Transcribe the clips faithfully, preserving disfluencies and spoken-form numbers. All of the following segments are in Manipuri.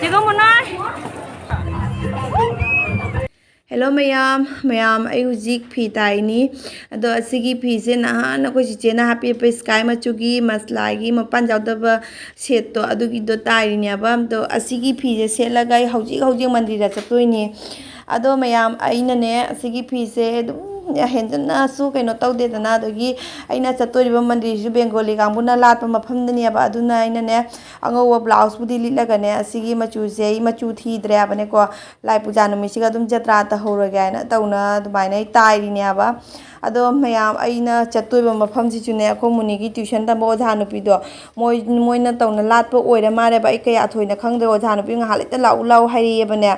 ꯆꯦꯒꯣ ꯃꯅꯣꯏ꯫ Hello ꯃꯌꯥꯝ, ꯃꯌꯥꯝ, ꯑꯩ ꯍꯧꯖꯤꯛ ꯐꯤ ꯇꯥꯏꯅꯤ꯫ ꯑꯗꯣ ꯑꯁꯤꯒꯤ ꯐꯤꯁꯦ ꯅꯍꯥꯟ ꯑꯩꯈꯣꯏ ꯆꯤꯆꯦꯅ ꯍꯥꯞꯄꯤꯕ sky ꯃꯆꯨꯒꯤ ꯃꯁꯂꯥꯒꯤ ꯃꯄꯥꯟ ꯌꯥꯎꯗꯕ ꯁꯦꯠꯇꯣ, ꯑꯗꯨꯒꯤꯗꯣ ꯇꯥꯏꯔꯤꯅꯦꯕ꯫ ꯑꯗꯣ ꯑꯁꯤꯒꯤ ꯐꯤꯁꯦ ꯁꯦꯠꯂꯒ ꯑꯩ ꯍꯧꯖꯤꯛ ꯍꯧꯖꯤꯛ ꯃꯟꯗꯤꯔꯗ ꯆꯠꯇꯣꯏꯅꯤ꯫ ꯑꯗꯣ ꯃꯌꯥꯝ, ꯑꯩꯅꯅꯦ ꯑꯁꯤꯒꯤ ꯐꯤꯁꯦ ꯑꯗꯨꯝ ꯍꯦꯟꯖꯟꯅꯁꯨ ꯀꯩꯅꯣ ꯇꯧꯗꯦꯗꯅ, ꯑꯗꯒꯤ ꯑꯩꯅ ꯆꯠꯇꯣꯔꯤꯕ ꯃꯟꯗꯤꯔꯁꯤꯁꯨ ꯕꯦꯡꯒꯣꯂꯤ ꯀꯥꯡꯕꯨꯅ ꯂꯥꯠꯄ ꯃꯐꯝꯗꯅꯦꯕ꯫ ꯑꯗꯨꯅ ꯑꯩꯅꯅꯦ ꯑꯉꯧꯕ ꯕ꯭ꯂꯥꯎꯁꯄꯨꯗꯤ ꯂꯤꯠꯂꯒꯅꯦ, ꯑꯁꯤꯒꯤ ꯃꯆꯨꯁꯦ ꯑꯩ ꯃꯆꯨ ꯊꯤꯗ꯭ꯔꯦꯕꯅꯦꯀꯣ, ꯂꯥꯏ ꯄꯨꯖꯥ ꯅꯨꯃꯤꯠꯁꯤꯒ ꯑꯗꯨꯝ ꯖꯇ꯭ꯔꯥ ꯇꯧꯍꯧꯔꯒꯦ ꯍꯥꯏꯅ ꯇꯧꯅ ꯑꯗꯨꯃꯥꯏꯅ ꯑꯩ ꯇꯥꯏꯔꯤꯅꯦꯕ꯫ ꯑꯗꯣ ꯃꯌꯥꯝ, ꯑꯩꯅ ꯆꯠꯇꯣꯏꯕ ꯃꯐꯝꯁꯤꯁꯨꯅꯦ, ꯑꯩꯈꯣꯏ ꯃꯨꯅꯤꯒꯤ tuition ꯇꯝꯕ ꯑꯣꯖꯥ ꯅꯨꯄꯤꯗꯣ, ꯃꯣꯏ, ꯃꯣꯏꯅ ꯇꯧꯅ ꯂꯥꯠꯄ ꯑꯣꯏꯔ ꯃꯥꯜꯂꯦꯕ꯫ ꯑꯩ ꯀꯌꯥ ꯊꯣꯏꯅ ꯈꯪꯗ꯭ꯔꯦ꯫ ꯑꯣꯖꯥ ꯅꯨꯄꯤ ꯉꯥꯏꯍꯥꯛ ꯂꯩꯇ ꯂꯥꯛꯎ ꯂꯥꯛꯎ ꯍꯥꯏꯔꯛꯑꯦꯕꯅꯦ꯫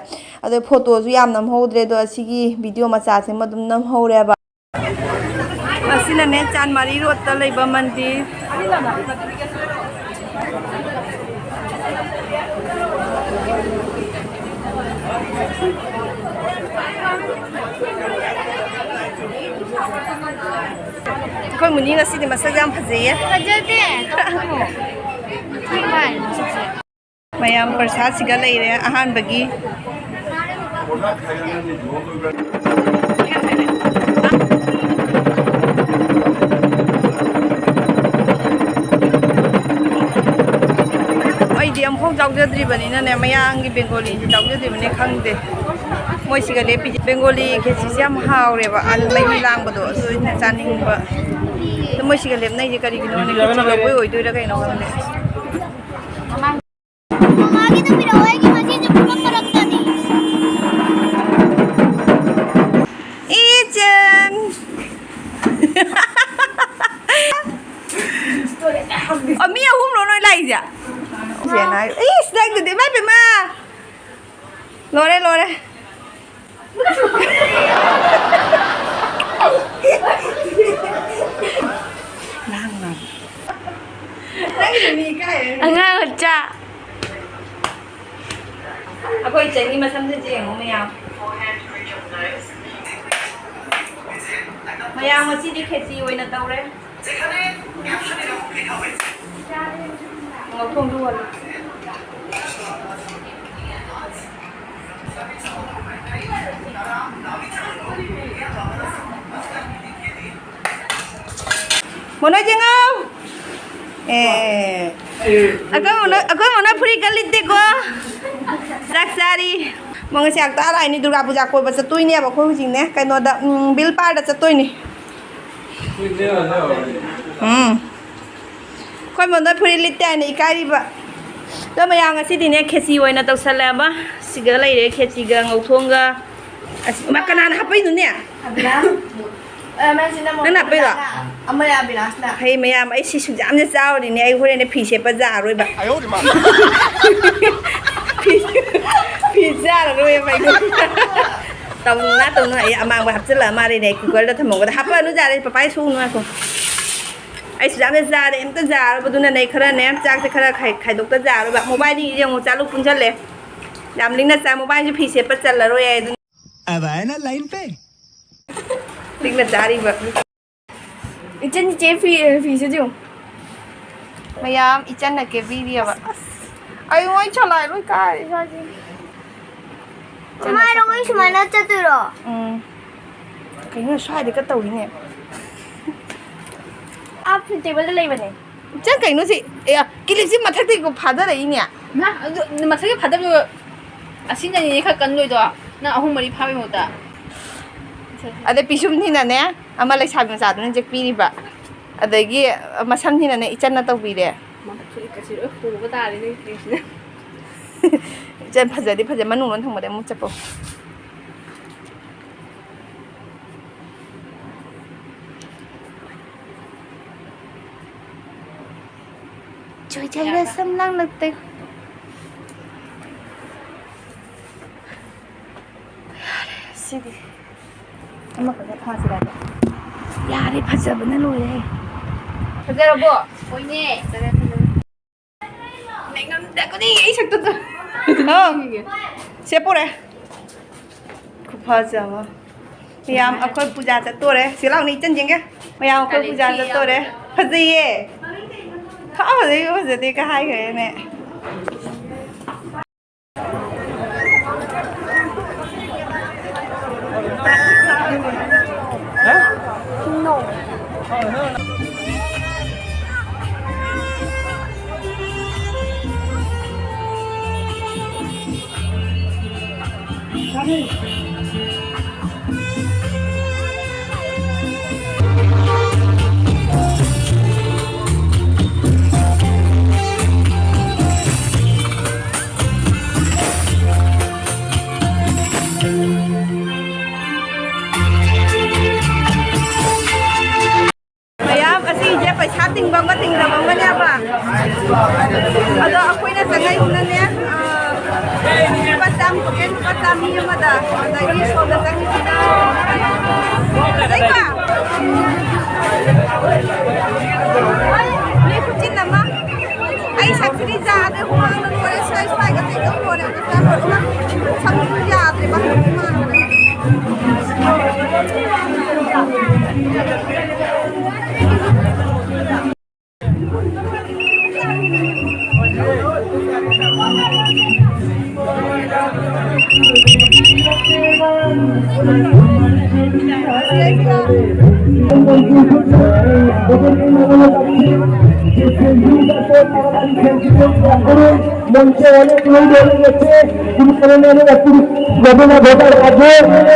ꯑꯗꯣ ꯐꯣꯇꯣꯁꯨ ꯌꯥꯝ ꯅꯝꯍꯧꯗ꯭ꯔꯦ꯫ ꯑꯗꯣ ꯑꯁꯤꯒꯤ video ꯃꯆꯥꯁꯤꯃ ꯑꯗꯨꯝ ꯅꯝꯍꯧꯔꯦꯕ꯫ ꯑꯁꯤꯅꯅꯦ ꯆꯥꯟꯃꯥꯔꯤ ꯔꯣꯗꯇ ꯂꯩꯕ ꯃꯟꯗꯤꯔ꯫ ꯑꯩꯈꯣꯏ ꯃꯨꯅꯤ ꯉꯁꯤꯗꯤ ꯃꯁꯛ ꯌꯥꯝ ꯐꯖꯩꯌꯦ꯫ ꯐꯖꯗꯦ, ꯀꯛꯀꯅꯨ꯫ ꯊꯤ ꯃꯥꯜꯂꯦ ꯃꯁꯛꯁꯦ꯫ ꯃꯌꯥꯝ ꯄ꯭ꯔꯁꯥꯗꯁꯤꯒ ꯂꯩꯔꯦ ꯑꯍꯥꯟꯕꯒꯤ꯫ ꯑꯩꯗꯤ ꯑꯃꯨꯛꯐꯥꯎ ꯌꯥꯎꯖꯗ꯭ꯔꯤꯕꯅꯤꯅꯅꯦ, ꯃꯌꯥꯡꯒꯤ ꯕꯦꯡꯒꯣꯂꯤꯁꯤ ꯌꯥꯎꯖꯗ꯭ꯔꯤꯕꯅꯤ, ꯈꯪꯗꯦ꯫ ꯃꯣꯏ ꯁꯤꯒ ꯂꯦꯞꯄꯤꯁꯦ꯫ ꯕꯦꯡꯒꯣꯂꯤ ꯈꯦꯆꯤꯁꯦ ꯌꯥꯝ ꯍꯥꯎꯔꯦꯕ, ꯑꯟ ꯃꯍꯤ ꯂꯥꯡꯕꯗꯣ ꯑꯗꯨ ꯑꯩꯅ ꯆꯥꯅꯤꯡꯕ꯫ ꯑꯗꯣ ꯃꯣꯏ ꯁꯤꯒ ꯂꯦꯞꯅꯩꯁꯦ ꯀꯔꯤꯒꯤꯅꯣ ꯈꯪꯗꯦ, ꯈꯦꯆꯤ ꯂꯧꯕꯩ ꯑꯣꯏꯗꯣꯏꯔꯥ ꯀꯩꯅꯣ ꯈꯪꯗꯦ꯫ ꯃꯃꯥꯒꯤꯗꯣ ꯄꯤꯔꯛꯑꯣ, ꯑꯩꯒꯤ ꯃꯁꯤꯁꯦ ꯄꯨꯡꯀꯛ ꯀꯛꯂꯛꯇꯅꯤ꯫ ꯏꯆꯟ꯫ ꯑ, ꯃꯤ ꯑꯍꯨꯝꯂꯣ ꯅꯣꯏ ꯂꯥꯛꯏꯁꯦ? ꯏꯆꯦꯅ ꯍꯥꯏ-, ꯏꯁ, ꯅꯪꯗꯨꯗꯤ, ꯏꯃꯥ ꯏꯕꯦꯝꯃ꯫ ꯂꯣꯏꯔꯦ, ꯂꯣꯏꯔꯦ꯫ ꯂꯥꯡꯅꯣ꯫ ꯑꯉꯥꯡ ꯃꯆꯥ꯫ ꯑꯩꯈꯣꯏ ꯏꯆꯟꯒꯤ ꯃꯁꯝꯁꯦ ꯌꯦꯡꯉꯣ ꯃꯌꯥꯝ꯫ ꯃꯌꯥꯝ ꯉꯁꯤꯗꯤ ꯈꯦꯆꯤ ꯑꯣꯏꯅ ꯇꯧꯔꯦ꯫ ꯉꯧꯊꯣꯡꯗꯨ ꯍꯣꯜꯂꯨ꯫ ꯃꯣꯅꯣꯏ ꯆꯦꯡꯉꯧ꯫ ꯑꯦ꯫ ꯑꯩꯈꯣꯏ ꯃꯣꯅꯣꯏ, ꯑꯩꯈꯣꯏ ꯃꯣꯅꯣꯏ ꯐꯨꯔꯤꯠꯀ ꯂꯤꯠꯇꯦꯀꯣ꯫ ꯆꯥꯛ ꯆꯥꯔꯤ꯫ ꯃꯣꯏ ꯉꯁꯤ ꯍꯞꯇꯥ ꯂꯥꯛꯏꯅꯤ ꯗꯨꯔꯒꯥ ꯄꯨꯖꯥ ꯀꯣꯏꯕ ꯆꯠꯇꯣꯏꯅꯦꯕ ꯑꯩꯈꯣꯏ ꯍꯧꯖꯤꯛꯅꯦ꯫ ꯀꯩꯅꯣꯗ, ꯎꯝ, ꯕꯤꯜ ꯄꯥꯔꯗ ꯆꯠꯇꯣꯏꯅꯤ꯫ ꯎꯝ꯫ ꯑꯩꯈꯣꯏ ꯃꯣꯅꯣꯏ ꯐꯨꯔꯤꯠ ꯂꯤꯠꯇꯦ ꯍꯥꯏꯅ ꯏꯀꯥꯏꯔꯤꯕ꯫ ꯑꯗꯣ ꯃꯌꯥꯝ ꯉꯁꯤꯗꯤꯅꯦ ꯈꯦꯆꯤ ꯑꯣꯏꯅ ꯇꯧꯁꯜꯂꯦꯕ꯫ ꯁꯤꯒ ꯂꯩꯔꯦ ꯈꯦꯆꯤꯒ ꯉꯧꯊꯣꯡꯒ꯫ ꯑꯁ, ꯏꯃꯥ, ꯀꯅꯥꯅ ꯍꯥꯞꯄꯛꯏꯅꯣꯅꯦ? ꯑꯕꯤꯅꯥꯁ꯫ ꯑ, ꯃꯥꯁꯤꯅ ꯅꯪꯅ ꯍꯥꯞꯄꯛꯏꯔꯣ? ꯑꯃꯅ ꯑꯕꯤꯅꯥꯁꯅ꯫ ꯍꯩ ꯃꯌꯥꯝ, ꯑꯩ ꯁꯤ ꯁꯨꯛ ꯌꯥꯝꯅ ꯆꯥꯎꯔꯤꯅꯦ꯫ ꯑꯩ ꯍꯣꯔꯦꯟ ꯐꯤ ꯁꯦꯠꯄ ꯌꯥꯔꯣꯏꯕ꯫ ꯐꯤ, ꯐꯤ ꯆꯥꯔꯔꯣꯏꯕ ꯑꯩ꯫ ꯇꯧꯅꯨ, ꯇꯧꯅꯨ꯫ ꯑꯩ ꯑꯃꯥꯡꯕ ꯍꯥꯞꯆꯤꯜꯂꯛꯑ ꯃꯥꯜꯂꯦꯅꯦ꯫ ꯑꯩ ꯀꯨꯀꯔꯗ ꯊꯝꯃꯝꯒꯗ ꯍꯥꯞꯄꯛꯑꯅꯨ ꯌꯥꯔꯦ꯫ ꯄꯄꯥꯏ ꯁꯨꯅꯨ ꯉꯥꯏꯈꯣ꯫ ꯑꯩ ꯁꯨꯛ ꯌꯥꯝꯅ ꯆꯥꯔꯦ꯫ ꯑꯝꯇ ꯌꯥꯔꯕꯗꯨꯅꯅꯦ ꯑꯩ ꯈꯔꯅꯦ ꯆꯥꯛꯁꯦ ꯈꯔ ꯈꯥꯏ-, ꯈꯥꯏꯗꯣꯛꯇ ꯌꯥꯔꯣꯏꯕ꯫ ꯃꯣꯕꯥꯏꯜꯗꯤ ꯌꯦꯡꯉꯨ ꯆꯥꯂꯨꯛ ꯄꯨꯟꯁꯤꯜꯂꯦ꯫ ꯌꯥꯝ ꯂꯤꯛꯅ ꯆꯥꯏ꯫ ꯃꯣꯕꯥꯏꯜꯁꯨ ꯐꯤ ꯁꯦꯠꯄ ꯆꯜꯂꯔꯣꯏ ꯑꯩ ꯑꯗꯨꯅ꯫ अब आए ना लाइन पे। ꯄꯤꯛꯅ ꯆꯥꯔꯤꯕ꯫ ꯏꯆꯟ ꯏꯆꯦ ꯐꯤ, ꯐꯤꯁꯦ ꯌꯦꯡꯉꯨ꯫ ꯃꯌꯥꯝ ꯏꯆꯟꯅ ꯀꯦꯕꯤꯔꯤꯑꯕ꯫ ꯑꯁ, ꯑꯩ ꯃꯣꯏ ꯆꯂꯥꯏ ꯂꯣꯏ ꯀꯥꯏꯔꯦ ꯁ꯭ꯋꯥꯏꯁꯦ꯫ ꯃꯥꯏꯔꯣ ꯃꯣꯏ ꯁꯨꯃꯥꯏꯅ ꯆꯠꯇꯣꯏꯔꯣ? ꯎꯝ꯫ ꯀꯩꯅꯣ ꯁ꯭ꯋꯥꯏꯗꯒ ꯇꯧꯏꯅꯦ꯫ ꯑꯥ, ꯇꯦꯕꯜꯗ ꯂꯩꯕꯅꯦ꯫ ꯏꯆꯟ ꯀꯩꯅꯣ ꯁꯤ? ꯑꯦ, ꯀꯤꯂꯤꯞꯁꯤ ꯃꯊꯛꯇꯒꯤ ꯐꯥꯗꯔꯛꯏꯅꯦ꯫ ꯃꯥ, ꯑꯗꯨ ꯃꯊꯛꯇꯒꯤ ꯐꯥꯗꯕꯗꯣ ꯑꯁꯤꯅꯅꯤꯅꯦ ꯈꯔ ꯀꯟꯗꯣꯏꯗꯣ꯫ ꯅꯪ ꯑꯍꯨꯝ ꯃꯔꯤ ꯐꯥꯕꯩ ꯃꯍꯨꯠꯇ꯫ ꯑꯗꯩ ꯄꯤꯁꯨꯝꯁꯤꯅꯅꯦ, ꯑꯃ ꯂꯩꯁꯥꯕꯤ ꯃꯆꯥꯗꯨꯅ ꯆꯦꯛꯄꯤꯔꯤꯕ꯫ ꯑꯗꯒꯤ ꯃꯁꯝꯁꯤꯅꯅꯦ, ꯏꯆꯟꯅ ꯇꯧꯕꯤꯔꯦ꯫ ꯃꯥ ꯐꯨꯔꯤꯠꯀꯁꯤ ꯂꯣꯏ ꯍꯣꯕ ꯇꯥꯔꯦ ꯅꯪ ꯐꯨꯔꯤꯠꯁꯤꯅ꯫ ꯏꯆꯟ ꯐꯖꯗꯤ ꯐꯖꯩ, ꯃꯅꯨꯡ ꯂꯣꯝ ꯊꯪꯕꯗ ꯑꯃꯨꯛ ꯆꯠꯄꯣ꯫ ꯆꯣꯏꯖꯩꯔ ꯁꯝ ꯂꯥꯡꯂꯛꯇꯦ꯫ ꯌꯥꯔꯦ, ꯁꯤꯗꯤ ꯑꯃꯈꯛꯇ ꯐꯥꯁꯤꯔ? ꯌꯥꯔꯦ, ꯐꯖꯕꯅ ꯂꯣꯏꯔꯦ꯫ ꯐꯖꯔꯕꯣ? ꯍꯣꯏꯅꯦ, ꯐꯖꯔꯦ, ꯐꯖꯔꯦ꯫ ꯅꯩꯉꯝꯗ ꯈꯨꯗꯤꯡꯒꯤ ꯑꯩ ꯁꯛꯇꯨꯗ꯫ ꯑꯧ꯫ ꯁꯦ ꯄꯨꯔꯦ꯫ ꯈꯨꯐꯖ ꯑꯃ꯫ ꯃꯌꯥꯝ ꯑꯩꯈꯣꯏ ꯄꯨꯖꯥ ꯆꯠꯇꯣꯔꯦ꯫ ꯁꯤ ꯂꯥꯎꯅꯦ ꯏꯆꯟ ꯌꯦꯡꯒꯦ꯫ ꯃꯌꯥꯝ ꯑꯩꯈꯣꯏ ꯄꯨꯖꯥ ꯆꯠꯇꯣꯔꯦ꯫ ꯐꯖꯩꯌꯦ꯫ ꯈꯥ ꯐꯖꯩ, ꯐꯖꯗꯦ ꯀ ꯍꯥꯏꯈ꯭ꯔꯦꯅꯦ꯫ ꯃꯌꯥꯝ ꯑꯁꯤꯁꯦ ꯄꯩꯁꯥ ꯇꯤꯡꯕ ꯑꯃꯒ ꯇꯤꯡꯗꯕ ꯑꯃꯒꯅꯦꯕ꯫ ꯑꯗꯣ ꯑꯩꯈꯣꯏꯅ ꯆꯪꯉꯛꯏꯁꯤꯅꯅꯦ, ꯑꯥ, ꯂꯨꯄꯥ ꯆꯥꯝ ꯄꯣꯀꯦꯠ ꯂꯨꯄꯥ ꯆꯥꯝꯃꯔꯤ ꯑꯃꯗ, ꯑꯗꯒꯤ ꯁꯣꯝꯗ ꯆꯪꯉꯤꯁꯤꯅ, ꯐꯖꯩꯀꯣ? ꯃꯤ ꯈꯨꯆꯤꯟ ꯑꯃ꯫ ꯑꯩ ꯁꯛꯁꯤꯗꯤ ꯌꯥꯗ꯭ꯔꯦ, ꯍꯨꯃꯥꯡꯅ ꯂꯣꯏꯔꯦ, ꯁ꯭ꯋꯥꯏ ꯁ꯭ꯋꯥꯏꯒ ꯆꯦꯛ ꯇꯧ ꯂꯣꯏꯔꯦ꯫ ꯁꯛꯁꯤꯗꯤ ꯌꯥꯗ꯭ꯔꯦꯕ, ꯍꯨꯃꯥꯡꯅ꯫ মঞ্চে অনেক লোক এসে গেছে, কিন্তু কোনো মনে রাখুন, ঘটনা ঘটার আগে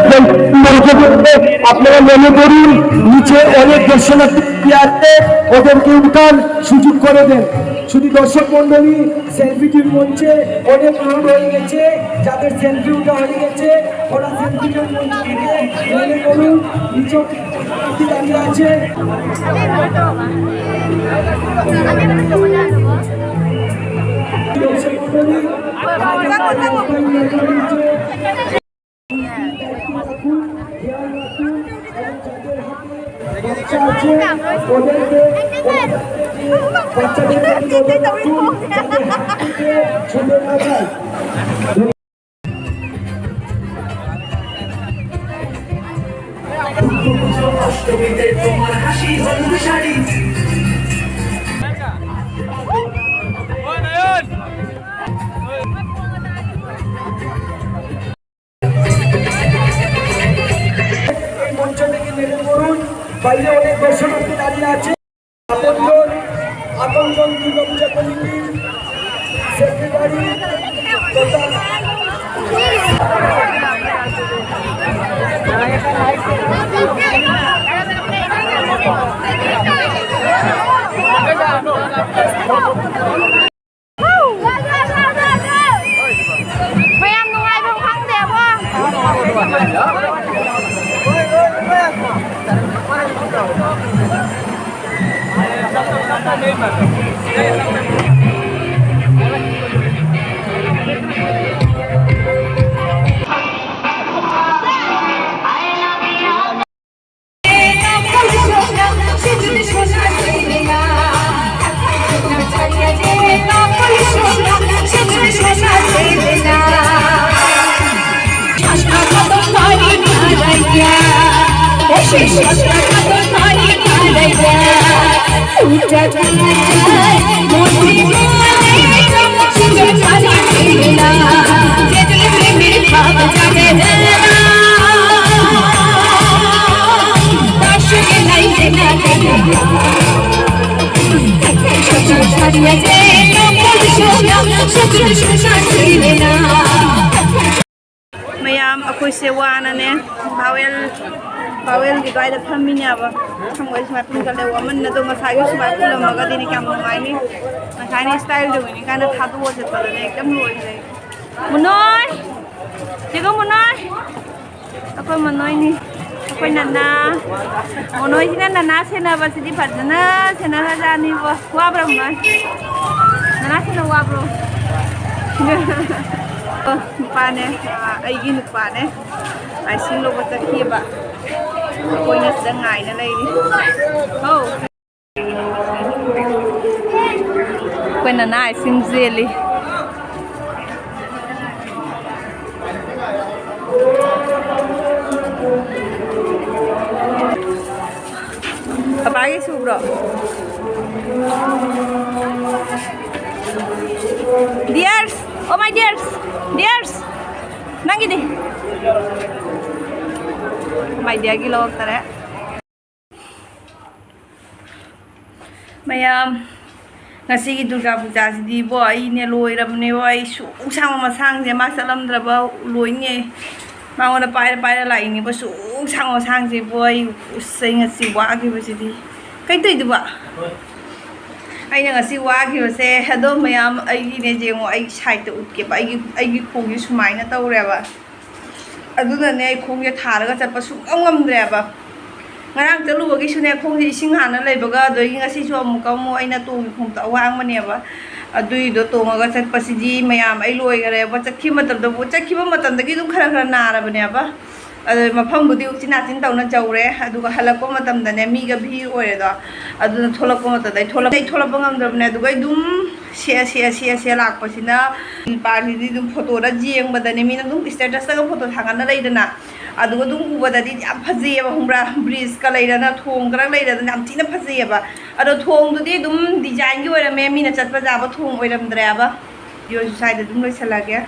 সেই মঞ্চে বসে আপনারা মনে করুন, নিচে অনেক দর্শনার্থী আছে, ওদেরকে উঠান, সুযোগ করে দেন। শুধু দর্শক মণ্ডলী, সেলফি টিম মঞ্চে অনেক লোক হয়ে গেছে, যাদের সেলফি উঠা হয়ে গেছে, ওরা সেলফি টিম মঞ্চে থেকে মনে করুন, নিচে দাঁড়িয়ে আছে। এই মঞ্চ থেকে নেমে পড়ুন, বাইরে অনেক দর্শনার্থী দাঁড়িয়ে আছে। আপনজন, আপনজন দুর্গাপূজা কমিটির সেক্রেটারি তথা ꯃꯌꯥꯝ ꯅꯨꯡꯉꯥꯏꯐꯝ ꯈꯪꯗꯦꯕꯣ꯫ ꯃꯌꯥꯝ ꯑꯩꯈꯣꯏꯁꯦ ꯋꯥꯅꯅꯦ, ꯚꯥꯋꯦꯜ, ꯚꯥꯋꯦꯜꯒꯤ ꯑꯗꯨꯋꯥꯏꯗ ꯐꯝꯃꯤꯅꯦꯕ꯫ ꯊꯃꯣꯏ ꯁꯨꯃꯥꯏꯅ ꯄꯨꯟꯒꯠꯂꯦ, ꯋꯥꯃꯟꯅꯗꯣ ꯉꯁꯥꯏꯒꯤ ꯁꯨꯃꯥꯏꯅ ꯄꯨꯜꯂꯝꯃꯒꯗꯤꯅꯦ ꯀꯌꯥꯝ ꯅꯨꯡꯉꯥꯏꯅꯤ꯫ ꯉꯁꯥꯏꯅ style ꯇꯧꯕꯅꯤ ꯀꯥꯏꯅ ꯊꯥꯗꯣꯛꯑ ꯆꯠꯄꯗꯅꯦ ꯍꯦꯛꯇ ꯂꯣꯏꯈ꯭ꯔꯦ꯫ ꯃꯨꯅꯣꯏ! ꯆꯦꯒꯣ ꯃꯨꯅꯣꯏ! ꯑꯩꯈꯣꯏ ꯃꯨꯅꯣꯏꯅꯤ꯫ ꯑꯩꯈꯣꯏ ꯅꯅꯥ꯫ ꯃꯨꯅꯣꯏꯁꯤꯅ ꯅꯅꯥ ꯁꯦꯟꯅꯕꯁꯤꯗꯤ ꯐꯖꯅ ꯁꯦꯟꯅꯈ꯭ꯔꯖꯥꯠꯅꯤꯕꯣ꯫ ꯋꯥꯕ꯭ꯔꯥ ꯃꯨꯅꯣꯏ? ꯅꯅꯥ ꯁꯦꯟꯅ ꯋꯥꯕ꯭ꯔꯣ? ꯅꯨꯄꯥꯅꯦ, ꯑꯩꯒꯤ ꯅꯨꯄꯥꯅꯦ꯫ ꯑꯥꯏꯁꯤꯡ ꯂꯧꯕ ꯆꯠꯈꯤꯑꯕ꯫ ꯑꯩꯈꯣꯏꯅ ꯁꯤꯗ ꯉꯥꯏꯅ ꯂꯩꯔꯤ꯫ ꯍꯧ! ꯑꯩꯈꯣꯏ ꯅꯅꯥ ꯑꯥꯏꯁꯤꯡ ꯆꯦꯜꯂꯤ꯫ ꯄꯄꯥꯒꯤ ꯁꯨꯕ꯭ꯔꯣ? Dears, oh my dears, dears, ꯅꯪꯒꯤꯗꯤ? My dearꯒꯤ ꯂꯧꯔꯛꯇꯔꯦ꯫ ꯃꯌꯥꯝ, ꯉꯁꯤꯒꯤ ꯗꯨꯔꯒꯥ ꯄꯨꯖꯥꯁꯤꯗꯤꯕꯣ, ꯑꯩꯅꯦ ꯂꯣꯏꯔꯕꯅꯦꯕꯣ꯫ ꯑꯩ ꯁꯨꯛ ꯁꯥꯡꯕ ꯃꯁꯥꯡꯁꯦ ꯃꯥ ꯆꯠꯂꯝꯗ꯭ꯔꯕ ꯂꯣꯏꯅꯦ꯫ ꯃꯉꯣꯟꯗ ꯄꯥꯏꯔ ꯄꯥꯏꯔ ꯂꯥꯛꯏꯅꯦꯕꯣ꯫ ꯁꯨꯛ ꯁꯥꯡꯕ ꯃꯁꯥꯡꯁꯤꯕꯣ꯫ ꯑꯩ, ꯎꯁ, ꯑꯩ ꯉꯁꯤ ꯋꯥꯈꯤꯕꯁꯤꯗꯤ꯫ ꯀꯩ ꯇꯧꯏꯗꯨꯕꯣ? ꯑꯩꯅ ꯉꯁꯤ ꯋꯥꯈꯤꯕꯁꯦ ꯑꯗꯣ ꯃꯌꯥꯝ, ꯑꯩꯒꯤꯅꯦ, ꯌꯦꯡꯉꯣ, ꯑꯩꯒꯤ ꯁꯥꯏꯠꯇ ꯎꯠꯀꯦꯕ꯫ ꯑꯩꯒꯤ ꯑꯩꯒꯤ ꯈꯣꯡꯁꯦ ꯁꯨꯃꯥꯏꯅ ꯇꯧꯔꯦꯕ꯫ ꯑꯗꯨꯅꯅꯦ, ꯑꯩ ꯈꯣꯡꯁꯦ ꯊꯥꯔꯒ ꯆꯠꯄ ꯁꯨꯡꯉꯝ ꯉꯝꯗ꯭ꯔꯦꯕ꯫ ꯉꯔꯥꯡ ꯆꯠꯂꯨꯕꯒꯤꯁꯨꯅꯦ, ꯈꯣꯡꯁꯦ ꯏꯁꯤꯡ ꯍꯥꯟꯅ ꯂꯩꯕꯒ, ꯑꯗꯒꯤ ꯉꯁꯤꯁꯨ ꯑꯃꯨꯛꯀ ꯑꯃꯨꯛ ꯑꯩꯅ ꯇꯣꯡꯉꯤ ꯈꯣꯡꯎꯞꯇꯣ ꯑꯋꯥꯡꯕꯅꯦꯕ꯫ ꯑꯗꯨꯏꯗꯣ ꯇꯣꯡꯉꯒ ꯆꯠꯄꯁꯤꯗꯤ ꯃꯌꯥꯝ, ꯑꯩ ꯂꯣꯏꯈꯔꯦꯕ꯫ ꯆꯠꯈꯤꯕ ꯃꯇꯝꯗꯕꯨ, ꯆꯠꯈꯤꯕ ꯃꯇꯝꯗꯒꯤ ꯑꯗꯨꯝ ꯈꯔ ꯈꯔ ꯅꯥꯔꯕꯅꯦꯕ꯫ ꯑꯗꯣ ꯃꯐꯝꯕꯨꯗꯤ ꯎꯆꯤꯟ ꯅꯥꯆꯤꯟ ꯇꯧꯅ ꯌꯧꯔꯦ, ꯑꯗꯨꯒ ꯍꯜꯂꯛꯄ ꯃꯇꯝꯗꯅꯦ, ꯃꯤꯒ ꯚꯤꯔ ꯑꯣꯏꯔꯦꯗꯣ꯫ ꯑꯗꯨꯅ ꯊꯣꯛꯂꯛꯄ ꯃꯇꯝꯗ ꯑꯩ ꯊꯣꯛꯂꯛ-, ꯑꯩ ꯊꯣꯛꯂꯛꯄ ꯉꯝꯗ꯭ꯔꯕꯅꯦ꯫ ꯑꯗꯨꯒ ꯑꯩ ꯑꯗꯨꯝ ꯁꯦ ꯁꯦ ꯁꯦ ꯁꯦ ꯂꯥꯛꯄꯁꯤꯅ, ꯄꯥꯔꯁꯤꯗꯤ ꯑꯗꯨꯝ ꯐꯣꯇꯣꯗ ꯌꯦꯡꯕꯗꯅꯦ, ꯃꯤꯅ ꯑꯗꯨꯝ ꯁ꯭ꯇꯦꯇꯁꯇꯒ ꯐꯣꯇꯣ ꯊꯥꯒꯠꯅ ꯂꯩꯗꯅ, ꯑꯗꯨꯒ ꯑꯗꯨꯝ ꯎꯕꯗꯗꯤ ꯌꯥꯝ ꯐꯖꯩꯌꯦꯕ, ꯈꯪꯕ꯭ꯔꯥ? ꯕ꯭ꯔꯤꯖꯀ ꯂꯩꯔꯅ, ꯊꯣꯡ ꯈꯔ ꯂꯩꯔꯗꯅ ꯌꯥꯝ ꯊꯤꯅ ꯐꯖꯩꯌꯦꯕ꯫ ꯑꯗꯣ ꯊꯣꯡꯗꯨꯗꯤ ꯑꯗꯨꯝ ꯗꯤꯖꯥꯏꯟꯒꯤ ꯑꯣꯏꯔꯝꯃꯦ, ꯃꯤꯅ ꯆꯠꯄ ꯌꯥꯕ ꯊꯣꯡ ꯑꯣꯏꯔꯝꯗ꯭ꯔꯦꯕ꯫ ꯚꯤꯗꯤꯑꯣꯁꯨ ꯁ꯭ꯋꯥꯏꯗ ꯑꯗꯨꯝ ꯂꯣꯏꯁꯤꯜꯂꯒꯦ꯫